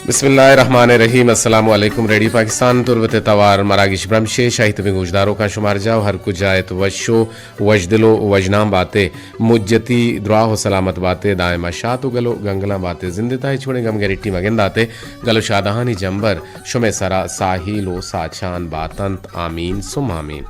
بسم اللہ الرحمن الرحیم۔ السلام علیکم۔ ریڈیو پاکستان تربت ءِ توار مراگش برمشے، شاہی تبیں گوشداروکاں شمار جاہ ہر کجا ات وش و وشدل و وشنام باتے۔ مجتی دراہ و سلامت باتے، دائما شات و گل و گنگلاں باتے۔ زندے تا ہچ وڑیں گم گریٹی مگنداتے، گل و شادہانی جمبر شمے سرا ساہیل و ساچان باتنت۔ آمین ثم آمین۔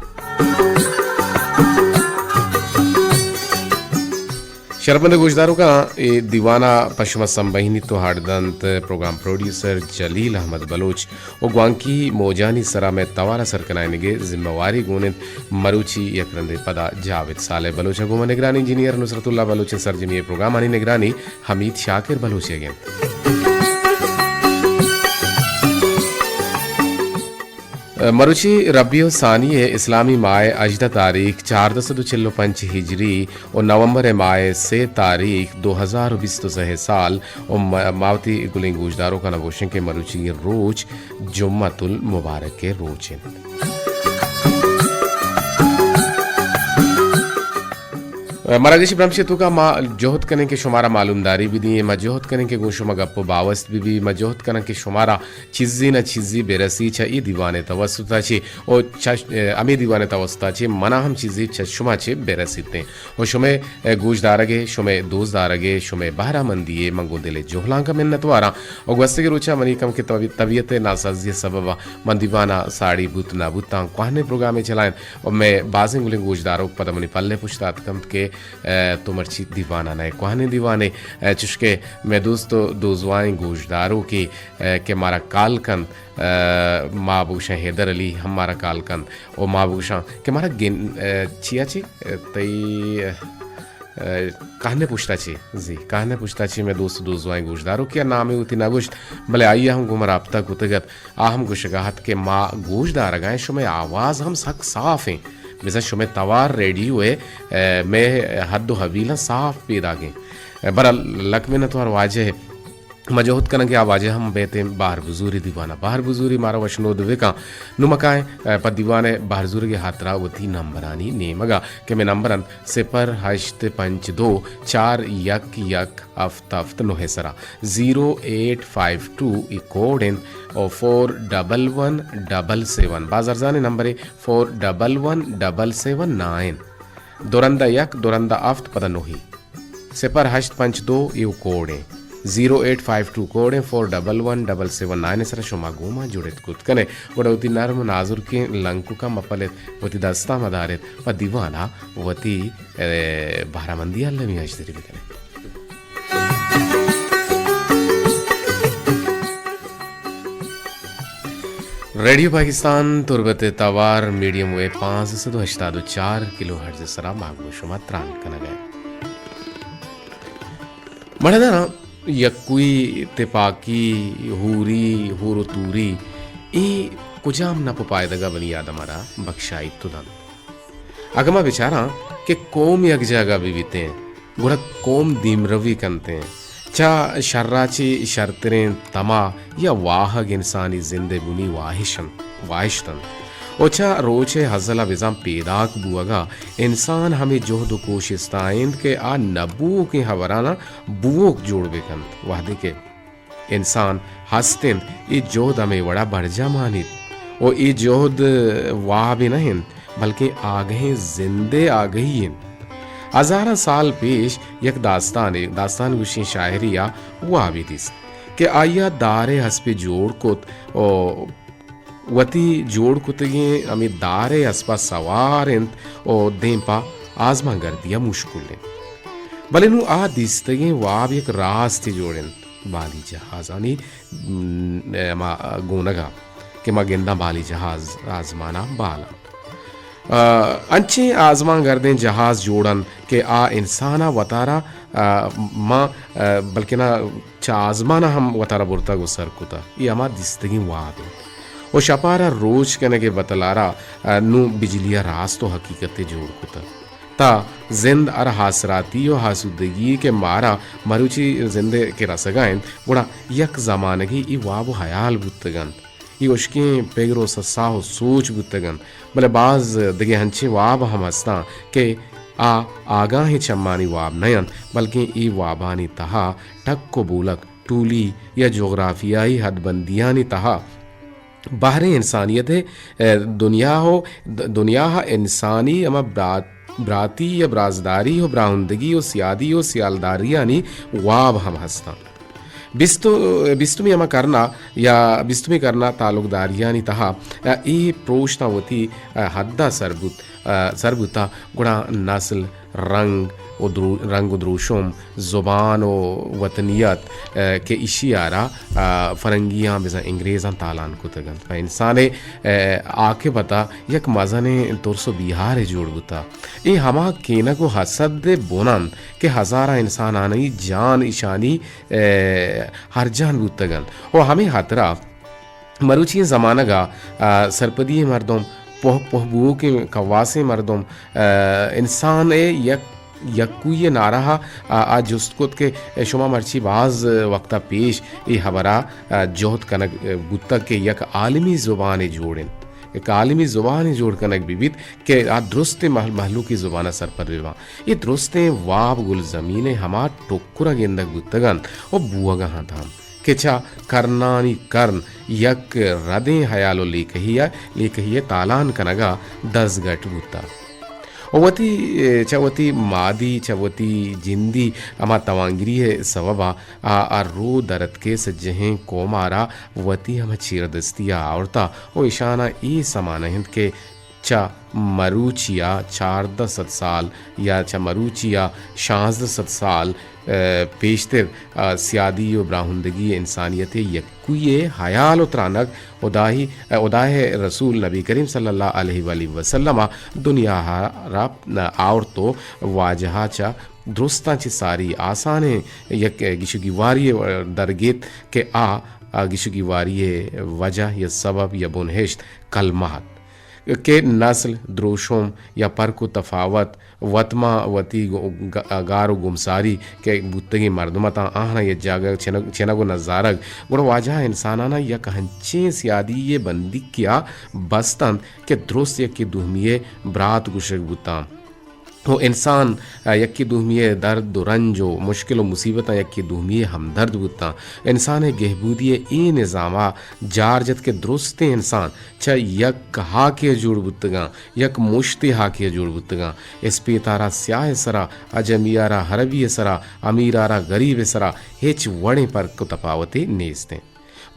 شرپمند گوشداروکاں، اے دیوان ءَ پہ شما سمبہینیت و ہاڑ دنت پروگرام پروڈیوسر جلیل احمد بلوچ و گوانکی موجانی سرا مئے توار ءِ سرکنائینگ ءِ ذمہ واری گون انت مروچی یک رندے پدا جاوید صالح بلوچ ءَ گوں ما نگران انجینئر نصرت اللہ بلوچ ءِ، سرجمی ءِ پروگرامانی نگرانی حمید شاکر بلوچ ءِ انت۔ مروچی ربیع الثانی ءِ اسلامی ماہ ءِ ہژدہ تاریخ، چاردہ سد و چل و پنچ ہجری، و نومبر ءِ ماہ ءِ سے تاریخ، دو ہزار و بیست و سہ ءِ سال، و ما، ما وتی گلیں گوشداروکاں گوشیں کہ مروچی روچ جمعۃ المبارک ءِ روچ انت۔ مراگش برمش ءِ توکا ما جہد کنیں کہ شمارا معلومداری بدیں، ما جہد کنیں کہ گوں شما گپ و باوست ببی، ما جہد کنیں کہ شمارا چیزے نہ چیزے برسی چہ اے دیوان ءِ توسط ءَ چہ، او چہ، ہمے دیوان ءِ توسط ءَ چہ منا ہم چیزے چہ شما چہ برسیت انت۔ و شمئے، اے، گوشدارگ ءِ، شمئے دوست دارگ ءِ، شمئے بہرہ مندی ءِ من گوں دل ءِ جہلانک ءَ منتواراں۔ و گوستگیں روچاں منی کم کہ طبی، طبیعت ءِ ناسازی ءِ سبب ءَ من دیوان ءَ ساڑی بوت نہ بوتاں، کوہنیں پروگرامے چلائینت و مئے بازیں گلیں گوشداروک پدا منی پلے پشت ءَ اتک انت کہ، اے، تو مرچی دیوان ءَ نئے، کوہنیں دیوانے، اے، چشکہ مئے دوست و دوزوائیں گوشداروکے، اے، کہ مارا کال کنت، اے، ما بگوشاں حیدر علی ہم مارا کال کنت و ما بگوشاں کہ مارا گن، اے، چیا چی، اے، تئی، اے، کہنے پشتا چی، زی، کہنے پشتا چی مئے دوست دوزوائیں گوشداروکے ءَ نامے وتی نہ گوشت، بلے آئی ءَ ہم گوں ما رابطہ کتگ ات، آ ہم گوشگا ات کہ ما گوشدارگا ایں، شمئے آواز ہم سک صاف ایں، بزاں شمئے توار ریڈیو ءِ، اے، مئے حد و حویلاں صاف پیداگ ایں۔ اے، برا لک منتوار واجہ ءِ۔ ما جہد کناں کہ آ واجہ ہم بیت ایں بہر بزوری دیوان ءَ۔ بہر بزوری مارا وشنود بکاں۔ نوں ما کائیں، اے، پہ دیوان ءِ بہر زورگ ءِ ہاترا وتی نمبرانی نیمگ ءَ کہ مئے نمبر انت صفر ہشت پنچ دو چار یک یک ہفت ہفت نہ ءِ سرا، زیرو ایٹ فائیو ٹو ای کوڈ انت و فور ڈبل ون ڈبل سیون، باز ارزانیں نمبرے، فور ڈبل ون ڈبل سیون نائن، دو رندا یک، دو رندا ہفت، پدا نہی۔ صفر ہشت پنچ دو ایو کوڈ ایں، زیرو ایٹ فائیو ٹو کوڈ ایں، فور ڈبل ون ڈبل سیون نائن ءِ سرا شما گوں ما جڑت کت کنے۔ گڑا وتی نرم و نازرکیں لنککاں مہ پلیت، وتی دستاں مہ داریت، پہ دیوان ءَ وتی، اے، بہرہ مندی ءَ المی ہژدری بکنے۔ ریڈیو پاکستان تربت ءِ توار میڈیم ویو پانزدہ سد و ہشتاد و چار کلو ہرٹز ءِ سرا ما گوں شما تران کنگ ءَ ایں۔ مڑداراں، یکوئی، تپاکی، ہوری، ہور و توری، اے کجام نپ و پائدگ ءَ بنی آدم ءَ را بکشائیت و دنت؟ اگاں ما بچاراں کہ قوم یک جاگہ بہ بیتیں، گڑا قوم دیمروی کنتیں۔ چہ شرا چہ شرتریں تما یا واہگ انسانی زند ءِ بنی واہش انت، واہشت انت۔ و چہ روچ ءِ ہزل ءَ بزاں پیداک بوہگ ءَ انسان ہمے جہد و کوشست ءَ انت کہ آ نہ بوؤکیں ہبراناں بوؤک جوڑ بہ کنت۔ وہدے کہ انسان ہست انت، اے جہد ہمے وڑا برجاہ مانیت۔ و اے جہد وابے نہ انت، بلکیں آگہیں زندے آگہی انت۔ ہزاراں سال پیش یک داستانے، داستان گوشیں شاعرے ءَ وابے دیست کہ آئی ءَ دار ءِ اسپے جوڑ کت و وتی جوڑ کتگیں ہمے دار ءِ اسپا سوار انت و دیم پہ آزمانگردی ءَ مشکول انت۔ بلے نوں آ دیستگیں واب یک راستے جوڑ انت۔ بالی جہازانی، م، ہما گونگ ءَ کہ ما گنداں بالی جہاز آزمان ءَ بال انت۔ آ، انچیں آزمانگردیں جہاز جوڑ انت کہ آ انسان ءَ وتارا، آ، ما، آ، بلکنا چہ آزمان ءَ ہم وتارا برتگ و سر کتگ۔ اے ہما دیستگیں واب انت۔ و شپارا روچ کنگ ءِ بتلارا، آ، نوں بجلی ءَ راست و حقیقتے جوڑ کتگ۔ تا زند ہر آسراتی و آسودگی کہ مارا مروچی زند ءَ کہ رسگا انت، گڑا یک زمانگے اے واب و ہیال بوتگ انت۔ اے ہشکیں پگر و سساہ و سوچ بوتگ انت، بلے باز دگہ انچیں واب ہم ہستاں کہ آ آگاہیں چمانی واب نہ انت، بلکیں اے وابانی تہا ٹک و بولک ٹولی یا جغرافیائی حد بندیانی تہا بہریں انسانیت ءِ، ءِ، دنیا ءُ د-، دنیا ءَ انسانی ہما برات-، براتی یا برازداری ءُ براہندگی ءُ سیادی ءُ سیالداریانی واب ہم ہستاں۔ بیست، بیستمی ہما کرنا یا بیستمی کرنا تعلقداریانی تہا اے پروشتاں وتی حد ءَ سر بوت، سر بوتا، گڑا نسل، رنگ ءُ درو-، رنگ ءُ دروشم، زبان ءُ وطنیت، ءِ، کہ ایشی ءَ را، ءِ، فرنگیاں بزاں انگریزاں تالان کتگ انت۔ پہ انسان ءِ، ءِ، عاقبت ءَ یک مزنیں ترس ءُ بیہارے جوڑ بوتا۔ اے ہما کینگ ءُ حسد ءِ بن انت کہ ہزاراں انسانانی جان ایشانی، ءِ، ہرجان بوتگ انت ءُ ہمے ہاترا مروچی زمانگ ءَ، ءِ، سرپدی مردم، پوہ، پوہ بوؤکیں کواسیں مردم، ءِ، انسان ءِ یک، یکوئی نعرہ ءَ، ءِ، آ جست کت کہ شما مرچی باز وقت ءَ پیش اے ہبر ءَ، ءِ، جہد کنگ بوتگ کہ یک عالمی زبانے جوڑ انت، یک عالمی زبانے جوڑ کنگ بہ بیت کہ آ درستیں مہل-، مہلوکی زبان ءَ سرپد بہ باں۔ اے درستیں واب گلزمین ءِ ہما ٹکر ءَ گندگ بوتگ انت ءُ بوگ ءَ انت ہم۔ کہ چہ کرنانی کرن یک ردیں ہیال ءُ لیکہی ءَ، لیکہی ءِ تالان کنگ ءَ دزگٹ بوتگ۔ ءُ وتی، چہ وتی مادی، چہ وتی جندی ہما توانگری ءِ سبب ءَ آ، آ رو درتکے سجہیں قوم ءَ را وتی ہما چیردستی ءَ آورتا ءُ ایشاناں اے سما نہ انت کہ چہ مروچی ءَ چاردہ سد سال یا چہ مروچی ءَ شانزدہ سد سال، ءِ، پیشتر، ءِ، سیادی ءُ براہندگی انسانیت ءِ یکوئی ءِ ہیال ءُ ترانگ ہدائی، ءِ، ہدا ءِ رسول نبی کریم صلی اللہ علیہ وآلہ وسلم ءَ دنیا ءَ را، ءِ، آورت ءُ واجہ ءَ چہ درستاں چہ ساری آسانیں یک گیشگیواری ءَ درگیت کہ آ، آ گیشگیواری ءِ وجہ یا سبب یا بنہشت کلمہ ات۔ کہ نسل، دروشم یا پرک ءُ تفاوت، وت ماں وتی گ-، گ-، گار ءُ گمساری کہ بوتگیں مردم اتاں، آہاں یک جاگہ چنگ، چنگ ءُ نزارگ، گڑا واجہ انساناناں یک ہنچیں سیادی ءِ بندیکے ءَ بست انت کہ درست یکے دومی ءِ برات گوشگ بوتاں۔ ءُ انسان، ءِ، یکے دومی ءِ درد ءُ رنج ءُ مشکل ءُ مصیبتاں یکے دومی ءِ ہمدرد بوتاں۔ انسان ءِ گہبودی ءِ اے نظام ءَ جار جت کہ درستیں انسان چہ یک ہاکے ءَ جوڑ بوتگاں، یک مشتے ہاکے ءَ جوڑ بوتگاں۔ اسپیت ءَ را سیاہ ءِ سرا، عجمی ءَ را عربی ءِ سرا، امیر ءَ را غریب ءِ سرا ہچ وڑیں پرک ءُ تپاوتے نیست انت۔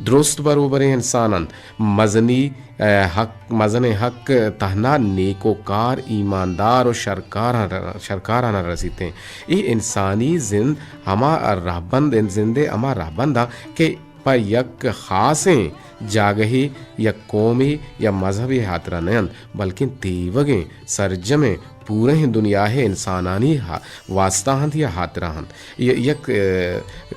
درست بروبریں انسان انت۔ مزنی، ءِ، حق، مزنیں حق تہنا نیکوکار، ایماندار ءُ شرکاراں، شرکاراں رسیت انت۔ اے انسانی زند ہما رہبند، زند ءِ ہما رہبند انت کہ پہ یک خاصیں جاگہے، یک قومے یا مذہبے ہاترا نہ انت، بلکیں تیوگیں، سرجمیں، پورہیں دنیا ءِ انسانانی ہا-، واسطہ انت یا ہاترا انت۔ ی-، یک، ءِ،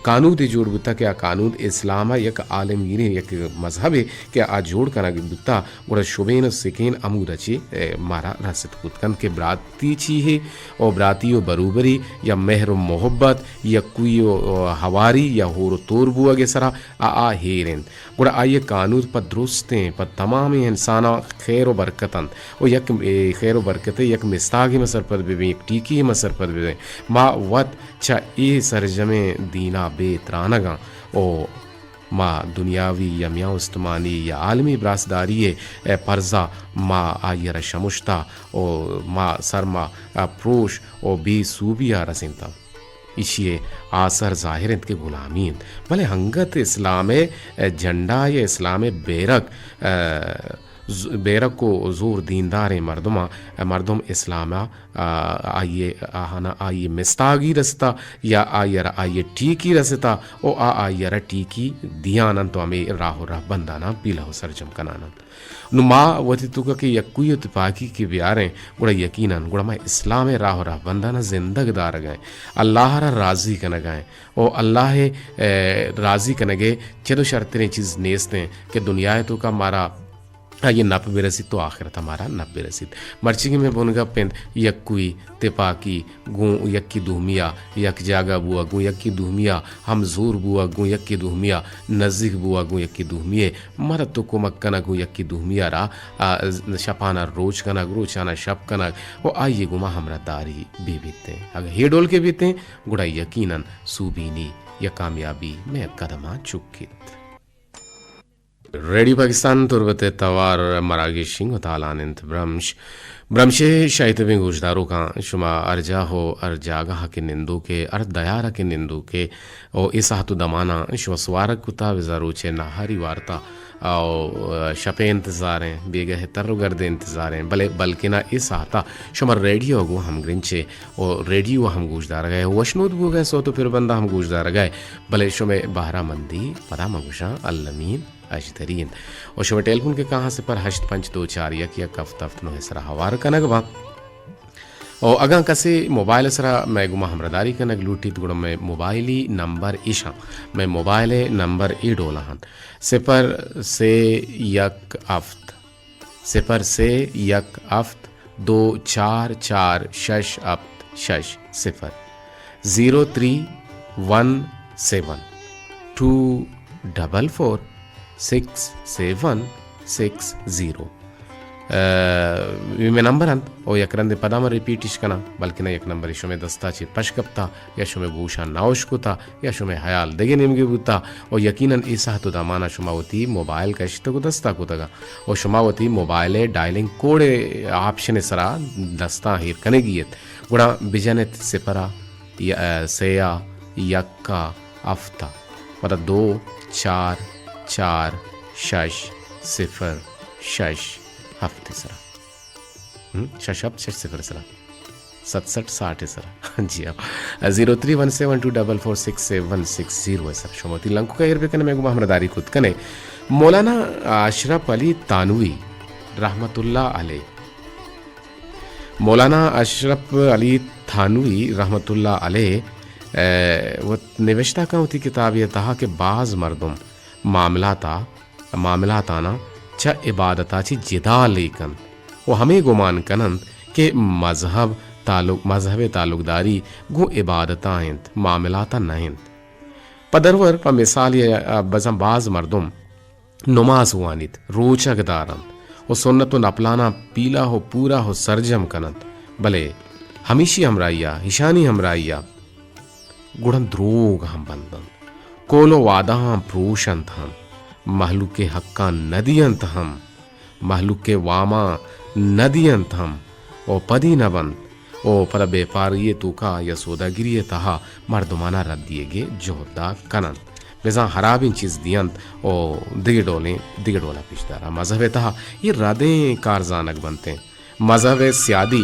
کانودے جوڑ بوتگ کہ آ کانود اسلام ءِ یک عالمگیریں یک مذہبے کہ آ جوڑ کنگ بوتگ، گڑا شبین ءُ سکین ہمودا چہ، ءِ، مارا رست کت کنت کہ براتی چی ہے ءُ براتی ءُ بروبری یا مہر ءُ محبت، یکوئی ءُ، ءِ، ہواری یا ہور ءُ تور بوگ ءِ سرا آ، آ ہیر انت۔ گڑا آئی ءِ کانود پہ درستیں، پہ تمامیں انساناں خیر ءُ برکت انت۔ ءُ یک، اے، خیر ءُ برکت ءِ یک مستاگے ما سرپد بہ بیں، یک ٹیکی ما سرپد بہ بیں۔ ما وت چہ اے سرجمیں دینا بے ترانگاں ءُ ما دنیاوی یا میان استمانی یا عالمی براسداری ءِ، اے، پرزا ما آئی ءَ را شمشتا ءُ ما سر ما، ءِ، پروش ءُ بے سوبی ءَ رسینتاں۔ ایشی ءِ آسر ظاہر انت کہ غلامی انت، بلے انگت اسلام ءِ جھنڈا یا اسلام ءِ بیرک، ءِ، ز-، بیرک ءُ زور دینداریں مردماں، مردم اسلام ءَ، ءِ، آئی ءِ، آہانا آئی ءِ مستاگی رستا یا آئی ءَ را آئی ءِ ٹیکی رستا ءُ آ آئی ءَ را ٹیکی دیان انت ءُ ہمے راہ ءُ رہبنداناں پیلہ ءُ سرجم کنان انت۔ نوں ما وتی توکا کہ یکوئی ءُ تپاکی کہ بیاریں، گڑا یقیناً گڑا ما اسلام ءِ راہ ءُ رہبنداناں زندگ دارگ ءَ ایں، اللہ ءَ را راضی کنگ ءَ ایں ءُ اللہ ءِ، اے، راضی کنگ ءِ چد ءُ شرتریں چیز نیست ایں کہ دنیا ءِ توکا مارا آئی ء نپ برسیت تو آخرت ء مارا نپ برسیت۔ مرچیگیں مئے بنگپ انت، یکوئی، تپاکی، گوں یکے دومی ء یک جاگہ بوگ، گوں یکے دومی ء ہم زور بوگ، گوں یکے دومی ء نزیک بوگ، گوں یکے دومی ء مدد و کمک کنگ، گوں یکے دومی ء را، آ، شپان ء روچ کنگ، روچان ء شپ کنگ و آئی ء گوما ہمراہ داری بہ بیتیں۔ اگاں ہے ڈول کے بیتیں، گڑا یقیناً سوبینی یا کامیابی مئے قدماں چکیت۔ ریڈیو پاکستان تربت ء توار مراگشنگ و تالان انت برمش۔ برمش ء شاہی تبیں گوشداروکاں، شما ہر جاہ و ہر جاگہ کہ نندوکے، ہر دیار کہ نندوکے، او اے ساعت و دماناں شما سوارگ کتا، بزاں روچے نہاری وارتا، او شپے انتظاریں، بیگہ تر و گردے انتظاریں، بلے بلکنا اے ساعتا شما ریڈیو گوں ہمگرنچے او ریڈیو ہم گوشدارگا ہے، وشنود بوگا ہے، صوت و پربندہ ہم گوشدارگا ہے، بلے شمے بہرہ مندی پدا من گوشاں المی اژدری انت۔ و شمئے ٹیلیفون کہ کاہاں صفر ہشت پنچ دو چار یک یک ہفت ہفت نو ء سرا ہوار کنگ باں۔ و اگاں کسے موبائل ء سرا مئے گوما ہمراہداری کنگ لوٹیت، گڑا مئے موبائلی نمبر ایشاں۔ مئے موبائل ء نمبر اے ڈولا انت، صفر سے یک ہفت، صفر سے یک ہفت دو چار چار شش ہفت شش صفر، زیرو تھری ون سیون ٹو ڈبل فور سکس سیون سکس زیرو۔ اے مئے نمبر انت، او یک رندے پدا من ریپیٹش کناں، بلکنا یک نمبرے شمئے دستا چہ پش کپتا یا شمئے گوشاں نہ اشکتا یا شمئے حیال دگہ نیمگے بوتا، او یقیناً اے ساعت و دمانا شما وتی موبائل کشتگ و دستا کتگا۔ و شما وتی موبائل ء ڈائلنگ کوڈ ء آپشن ء سرا دستاں ایر کنگی ات، گڑا بجن ات صفر ء، ی-، ء، سے ء، یک ء، ہفت ء، پدا دو چار چار شش صفر شش ہفت ء سرا۔ ہم، شش ہفت شش صفر ء سرا۔ ست سٹ ساٹھ ء سرا۔ جی ہاں۔ زیرو تھری ون سیون ٹو ڈبل فور سکس سیون سکس زیرو ء سرا۔ شما وتی لنکک ء ایر بکنے، مئے گوما ہمراہداری کت کنے۔ مولانا اشرف علی تھانوی رحمت اللہ علیہ۔ مولانا اشرف علی تھانوی رحمت اللہ علیہ، اے، وت نوشتہ کن وتی کتابے ء تہا کہ باز مردم معاملات ء معاملاتاناں چہ عبادتا چہ جدا لیک انت و ہمے گمان کن انت کہ مذہب تعلق، مذہب ء تعلقداری گوں عبادتا انت، معاملاتا نہ انت۔ پہ درور، پہ مثال ء بزاں باز مردم نماز وانیت، روچگ دار انت و سنت و نپلاناں پیلہ و پورہ و سرجم کن انت، بلے ہمیشی ہمراہیا، ہشانی ہمراہیا گڑا دروگ ہم بند انت، کول و وعدہاں پروش انت ہم، مہلوک ء حقاں نہ دینت ہم، مہلوک ء واماں نہ دینت ہم، و پدی نہ بنت، و پدا بیپاری ء توکا یا سوداگری ء تہا مردماناں رد دیگ ء جہد ء کن انت۔ بزاں ہرابیں چیز دینت و دگہ ڈولیں، دگہ ڈولا پیش دارا۔ مذہب ء تہا اے ردیں کار زانگ بنت انت۔ مذہب ء سیادی،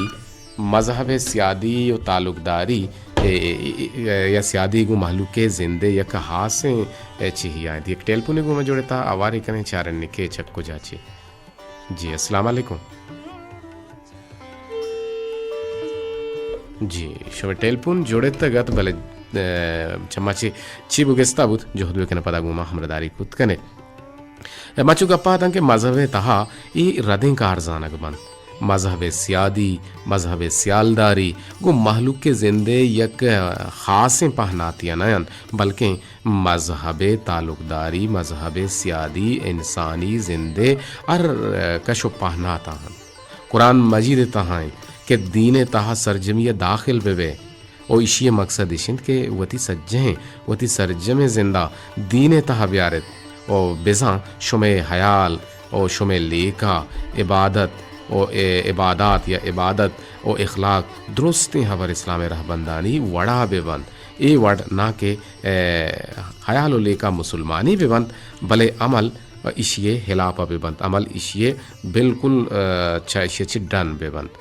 مذہب ء سیادی و تعلقداری، اے، اے، اے، اے، یا سیادی گوں مہلوک ء زند ء یک ہاسیں، اے، چیہی آ انت۔ یک ٹیلیفونے گوں ما جوڑتا، آوارے کنیں، چاریں نکے چک کجا چے۔ جی، السلام علیکم۔ جی، شمئے ٹیلیفون جوڑتگ ات، بلے، اے، چما چے چی بگستا بوت، جہد بکنے پدا گوں ما ہمراہداری کت کنے۔ ما چو گپ ء اتاں کہ مذہب ء تہا اے ردیں کار زانگ بنت۔ مذہب ء سیادی، مذہب ء سیالداری گوں مہلوک ء زند ء یک خاصیں پہناتے ء نہ انت، بلکیں مذہب ء تعلقداری، مذہب ء سیادی انسانی زند ء ہر کش و پہنات ء انت۔ قرآن مجید ء تہا انت کہ دین ء تہا سرجمی ء داخل بہ بئے۔ و ایشی ء مقصد ایش انت کہ وتی سجہیں، وتی سرجمیں زندا دین ء تہا بیارت و بزاں شمئے حیال و شمئے لیکہ عبادت و ع-، عبادات یا عبادت و اخلاق درستیں ہبر اسلام ء رہبندانی وڑا بہ بنت۔ اے وڑ نہ کہ، ء، حیال و لیکہ مسلمانی بہ بنت، بلے عمل ایشی ء ہلاپ ء بہ بنت، عمل ایشی ء بالکل، ء، چہ ایشی ء چہ ڈن بہ بنت۔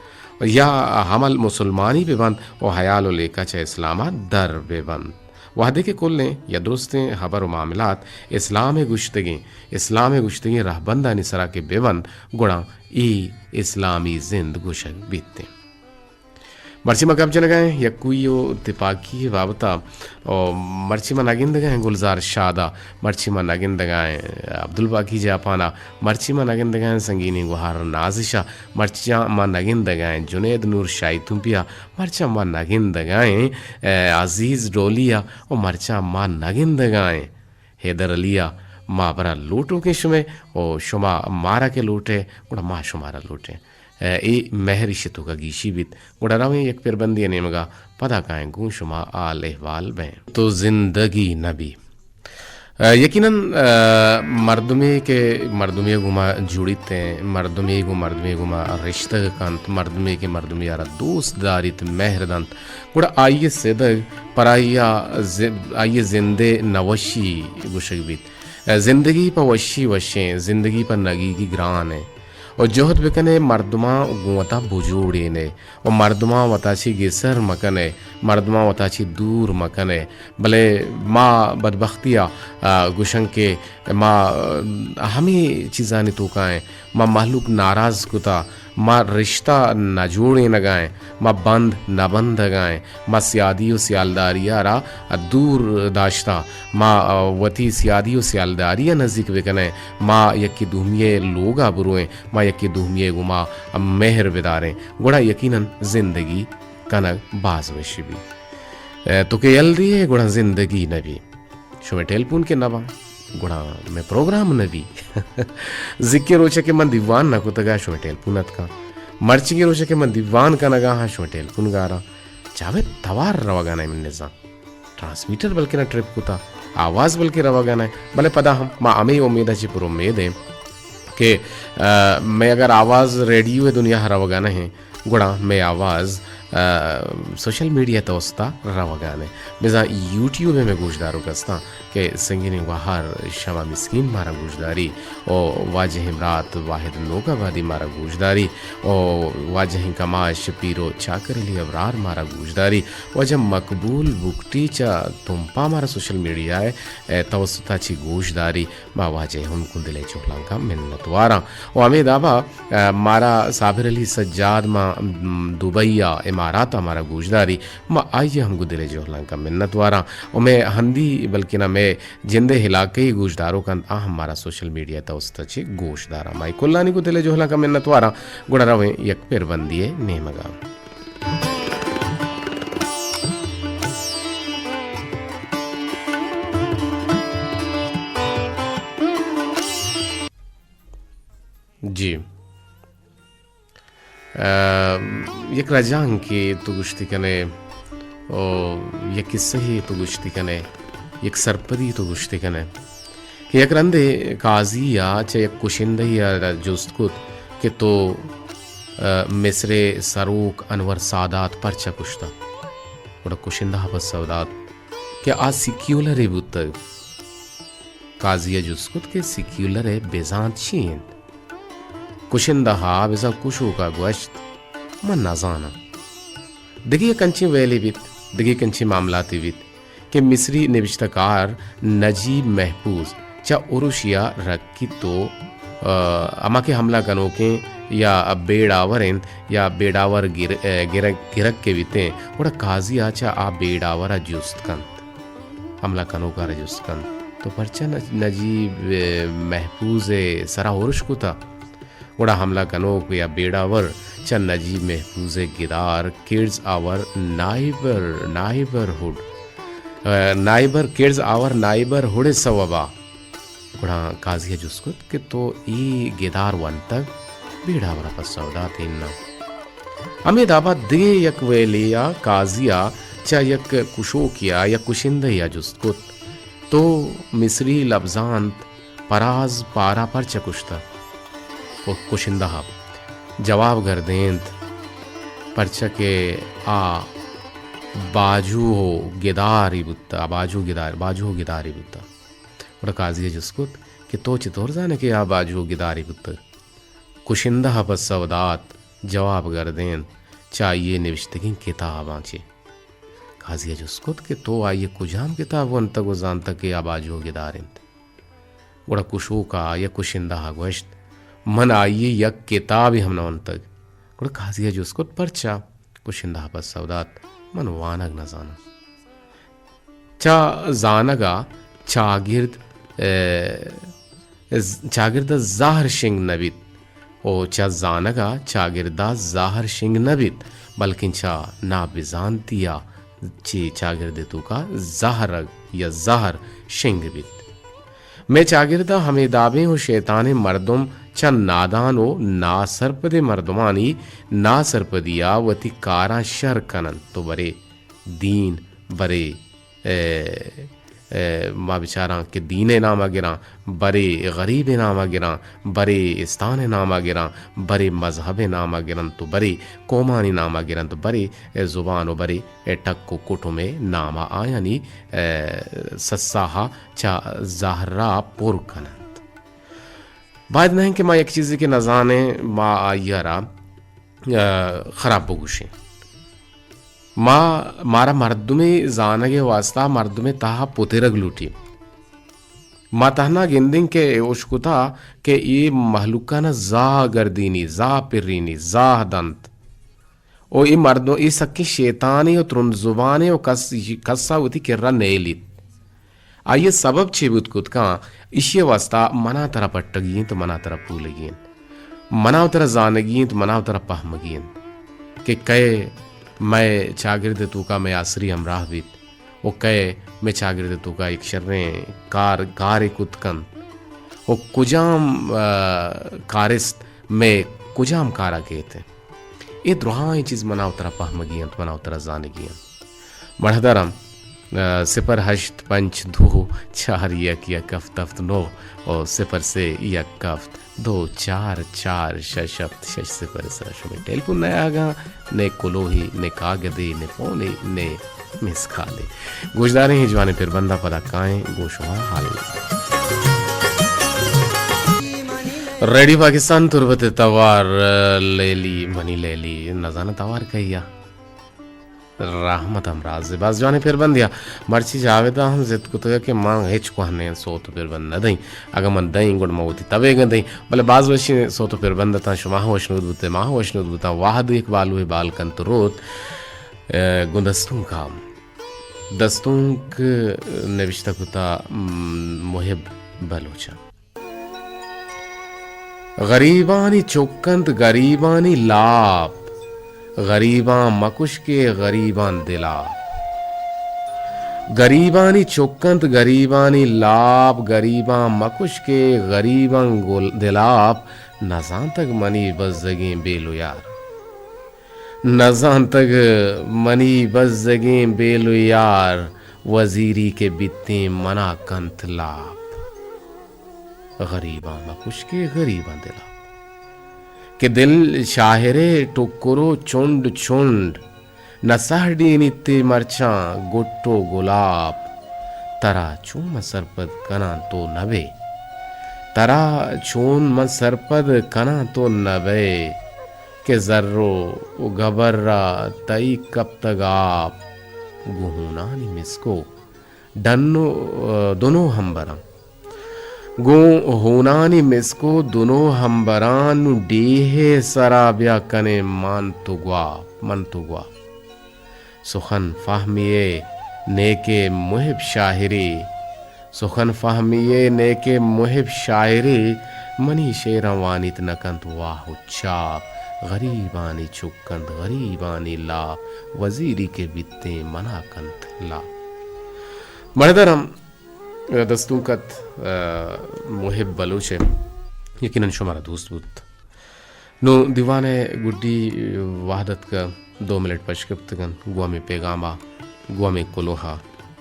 یا عمل مسلمانی بہ بنت و حیال و لیکہ چہ اسلام ء در بہ بنت۔ وہدے کہ کلیں یا درستیں ہبر و معاملات اسلام ء گوشتگیں، اسلام ء گوشتگیں رہبندانی سرا کہ بہ بنت، گڑا اے اسلامی زند گوشگ بیت انت۔ مرچی ما گپ جنگا ایں یکوئی و تپاکی بابتا، و مرچی ما نگندگا ایں گلزار شادا، مرچی ما نگندگا ایں عبدالباقی جاپانا، مرچی ما نگندگا ایں سنگینی گوہار نازشا، مرچاں ما نگندگا ایں جنید نور شاہی تمپیا، مرچاں ما نگندگا ایں، اے، عزیز ڈولیا، و مرچاں ما نگندگا ایں حیدر علیا۔ ما برا لوٹوکیں شمے، و شما مارا کہ لوٹے، گڑا ما شمارا لوٹیں۔ اے، اے مہر ایشی توکا گیشی بیت۔ گڑا رویں یک پربندی نیمگا، پدا کائیں گوں شما حال احوال بیں۔ تو زندگی نبی۔ اے، یقیناً، اے، مردمے کہ مردمے گوما جوڑیت ایں، مردمے گوں مردمے گوما رشتہ کنت، مردمے کہ مردمے آرا دوست داریت، مہر دنت، گڑا آئی صدق پر آئی ز-، آئی زندے نوشی گوشگ بیت۔ زندگی پہ وشی وشیں، زندگی پہ نگیگی گران ایں۔ و جہد بکنے مردماں گوں وتا بجوڑینے و مردماں وتا چی گسر مکنے، مردماں وتا چی دور مکنے۔ بلے ما بدبختیا، آ، گوشن کہ ما، آ، ہمے چیزانی توکا ایں، ما مہلوک ناراض کتا، ما رشتہ نہ جوڑینگا ایں، ما بند نہ بندگا ایں، ما سیادی و سیالداری ء را دور داشتہ، ما وتی سیادی و سیالداری ء نزیک بکنیں، ما یکے دومی ء لوگ ء برویں، ما یکے دومی ء گوما مہر بداریں، گڑا یقیناً زندگی کنگ باز وشی بی۔ اے، تو کہ یل دیئے، گڑا زندگی نہ بی۔ شمئے ٹیلیفون کہ نہ باں، گڑا مئے پروگرام نہ بی۔ زکے روچ کہ من دیوان نہ کتگا، شمئے ٹیلیفون اتکاں۔ مرچیگیں روچ کہ من دیوان کنگا ہاں، شمئے ٹیلیفون گاراں۔ جاوید توار روگا نہ من نزاں۔ ٹرانسمیٹر بلکنا ٹرپ کتا، آواز بلکہ روگا نہ، بلے پدا ہم ما ہمے امیدا چہ پر امید ایں کہ، آ، مئے اگر آواز ریڈیو دنیا روگا نہ ایں، گڑا مئے آواز، آ، سوشل میڈیا توستا روگانے۔ بزاں یوٹیوب ء مئے گوشداروک استاں کہ سنگینیں گوہار شما مسکین مارا گوشداری و واجہیں برات واحد نوک آبادی مارا گوشداری و واجہیں کماش پیر و چاکر علی ابرار مارا گوشداری، واجہ مقبول بگٹی چہ تمپا مارا سوشل میڈیا ء توسطا چی گوشداری۔ ما واجہ ہم گوں دل ء جہلانکاں منتواراں۔ و ہمے دابا، ء، مارا صابر علی سجاد ما، م، دبئی ء امارات ء مارا گوشداری، ما آئی ء ہم گوں دل ء جہلانکاں منتواراں۔ و مئے ہندی بلکنا مئے جند ء علاقہ ء گوشداروک انت، آ ہم مارا سوشل میڈیا ء توسط ء چہ گوشداراں۔ ما اے کلانی گوں دل ء جہلانکاں منتواراں۔ گڑا رویں یک پربندی ء نیمگا۔ جی۔ ء، یک رجانکے تو گوشتی کنے، او یک قصہے تو گوشتی کنے، یک سرپدی تو گوشتی کنے کہ یک رندے قاضی ء چہ یک کشندہے ء جست کت کہ تو، ء، مصر ء سروک انور سادات پرچہ کشتہ؟ گڑا کشندہ ء پسو دات کہ آ سیکیولرے بوتگ۔ قاضی ء جست کت کہ سیکیولر ء بزانت چی انت؟ کشندہ ء بزاں کشوک ء گوشت، من نزاناں۔ دگہ یک انچیں ویلے بیت، دگہ یک انچیں معاملاتے بیت کہ مصری نبشتہ کار نجیب محفوظ چہ اروشیا رکیت و، ء، ہما کہ حملہ کنوکیں یا بیڑاور انت یا بیڑاور گر-، ء، گرگ، گرگ کہ بیتیں، گڑا قاضی ء چہ آ بیڑاور ء جست کنت۔ حملہ کنوک ء را جست کنت، تو پرچا نج-، نجیب، ء، محفوظ ء سرا ارش کتا؟ گڑا حملہ کنوک یا بیڑاور چہ نجیب محفوظ ء گدار کڈز آور نائبر، نائبرہڈ، ء، نائبر کڈز آور نائبرہڈ ء سوبا۔ گڑا قاضی ء جست کت کہ تو اے گدار ونتگ؟ بیڑاور ء پسو دات، اناں۔ ہمے دابا دگہ یک ویلے ء قاضی ء چہ یک کشوکے ء یا کشندہے ء جست کت، تو مصری لبزانت پراز پارا پرچہ کشتہ؟ و کشندہ ء جواب گردینت، پرچا کہ آ باجو و گدارے بوتہ، آ باجو گدار، باجو و گدارے بوتہ۔ گڑا قاضی ء جست کت کہ تو چطور زانے کہ آ باجو و گدارے بوتگ؟ کشندہ ء پسو دات، جواب گردینت، چہ آئی ء نبشتگیں کتاباں چہ۔ قاضی ء جست کت کہ تو آئی ء کجام کتاب ونتگ و زانتگ کہ آ باجو و گدار انت؟ گڑا کشوک ء یا کشندہ ء گوشت، من آئی ء یک کتابے ہم نہ ونتگ۔ گڑا قاضی ء جست کت، پرچا؟ گشندہ ءَ پسو دات، من وانگ نہ زاناں۔ چہ زانگ ءَ چاگرد، ءَ، ز-، چاگرد ءَ زہر شنگ نہ بیت۔ او چہ زانگ ءَ چاگرد ءَ زہر شنگ نہ بیت، بلکیں چہ نابزانتی ءَ چہ چاگرد ءِ توک ءَ زہر یا زہر شنگ بیت۔ مئے چاگرد ءَ ہمے دابیں و شیطانیں مردم چہ نادان و ناسرپدیں مردمانی ناسرپدی ءَ وتی کاراں شر کن انت و برے دین، برے، اے، اے، ما بچاراں کہ دین ءِ نام ءَ گراں، برے غریب ءِ نام ءَ گراں، برے استان ءِ نام ءَ گراں، برے مذہب ءِ نام ءَ گرنت و برے قومانی نام ءَ گرنت، برے، اے، زبان و برے، اے، ٹک و کٹم ءِ نام ءَ آیانی، اے، سساہ ءَ چہ زہر ءَ پر کن انت۔ باید نہ انت کہ ما یک چیزے کہ نزانیں، ما آئی ءَ را، ءَ، خراب بگوشیں۔ ما، مارا مردمے زانگ ءِ واستا مردمے تہا پترگ لوٹی۔ ما تہنا گندیں کہ اشکتا کہ اے مہلوکانا زاہ گردینی، زاہ پرینی، زاہ دنت۔ و اے مردم، اے سکیں شیطانے و ترند زبانے و کس، کسا وتی کرا نیلیت۔ آئی ءِ سبب چے بوت کت کن؟ ایشی ءِ واستا منا ترا پٹگی انت، منا ترا پولگی انت، منا و ترا زانگی انت، منا و ترا پہمگی انت کہ کئے مئے چاگرد ءِ توکا مئے آسری ہمراہ بیت و کئے مئے چاگرد ءِ توکا یک شریں کار، کارے کت کنت و کجام، آ، کارست مئے کجام کارا کیت۔ اے درہائیں چیز منا و ترا پہمگی انت، منا و ترا زانگی انت۔ مڑدرم، ءَ، صفر ہشت پنچ دو چار یک یک ہفت ہفت نو و صفر سے یک ہفت دو چار چار شش ہفت شش صفر ءِ سرا شمئے ٹیلیفون نیاگاں، نے کلوہے، نے کاگدے، نے فونے، نے مس کالے۔ گوشداریں اے جوانیں پربندا پدا کائیں گوں شما حال۔ ریڈیو پاکستان تربت ءِ توار، لیلی منی لیلی، نزاناں توار کئیا۔ رحمت ہمراز ءِ باز جوانیں پربندے ءَ۔ مرچی جاوید ءَ ہم ضد کتگ کہ من ہچ کوہنیں سوت ءُ پربند نہ دئیں۔ اگاں من دئیں، گڑا من وتی تبیگ ءَ دئیں۔ بلے باز وشیں سوت ءُ پربند اتاں، شما ہم وشنود بوتئے، ما ہم وشنود بوتاں۔ وہدے یک بالوے بال کنت روت، ءَ، گوں دستونک ءَ۔ دستونک نبشتہ کتا، م، محب بلوچ ءَ۔ غریبانی چک انت غریبانی لاپ، غریباں مکش کہ غریباں دلاپ۔ غریبانی چک انت غریبانی لاپ، غریباں مکش کہ غریباں گل-، دلاپ۔ نزانتگ منی بزگیں بیل ءُ یار، نزانتگ منی بزگیں بیل ءُ یار، وزیری کہ بیتیں منا کنت لاپ۔ غریباں مکش کہ غریباں دلا، کہ دل شاہرے ٹکر ءُ چنڈ چنڈ، نہ سہڈینیت ئے مرچاں گٹ ءُ گلاب۔ ترا چون من سرپد کناں تو نہ بئے، ترا چون من سرپد کناں تو نہ بئے، کہ زر ءُ گبر ءَ تئی کپتگ آپ۔ گوں ہونانی مسکو ڈن ءُ، دنو ہمبراں۔ گوں ہونانی مسکو دنو ہمبراں، نوں ڈیہے سرا بیا کنے من تو گواپ، من تو گواپ۔ سخن فہمی ئے نیکے محب شاعرے، سخن فہمی ئے نیکے محب شاعرے، منی شعراں وانیت نہ کنت واہ ءُ چاپ۔ غریبانی چک انت غریبانی لاپ، وزیری کہ بیتیں منا کنت لاپ۔ مڑدرم دستونک ات، ءَ، محب بلوچ ءِ، یقیناً شمارا دوست بوت۔ نوں دیوان ءِ گڈی وہد اتک، دو منٹ پشکپتگ انت، گوں ہمے پیغام ءَ، گوں ہمے کلوہ ءَ،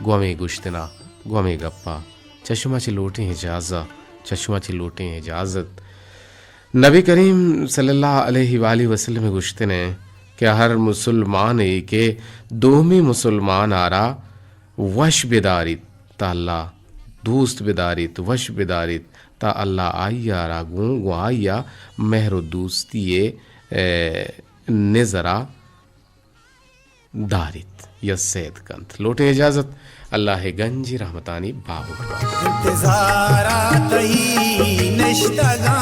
گوں ہمے گوشتن ءَ، گوں ہمے گپ ءَ چہ شما چہ لوٹیں اجازہ، چہ شما چہ لوٹیں اجازت۔ نبی کریم صلی اللہ علیہ وآلہ وسلم ءِ گوشتن ءَ کہ ہر مسلمانے کہ دومی مسلمان ءَ را وش بداریت، تا اللہ دوست بداریت، وش بداریت، تا اللہ آئی ءَ را گوں، گوں آئی ءَ مہر ءُ دوستی ءِ، اے، نظر ءَ داریت یا سید کنت۔ لوٹیں اجازت، اللہ ءِ گنجیں رحمتانی بابک بات۔ انتظار ءَ تئی نشتگاں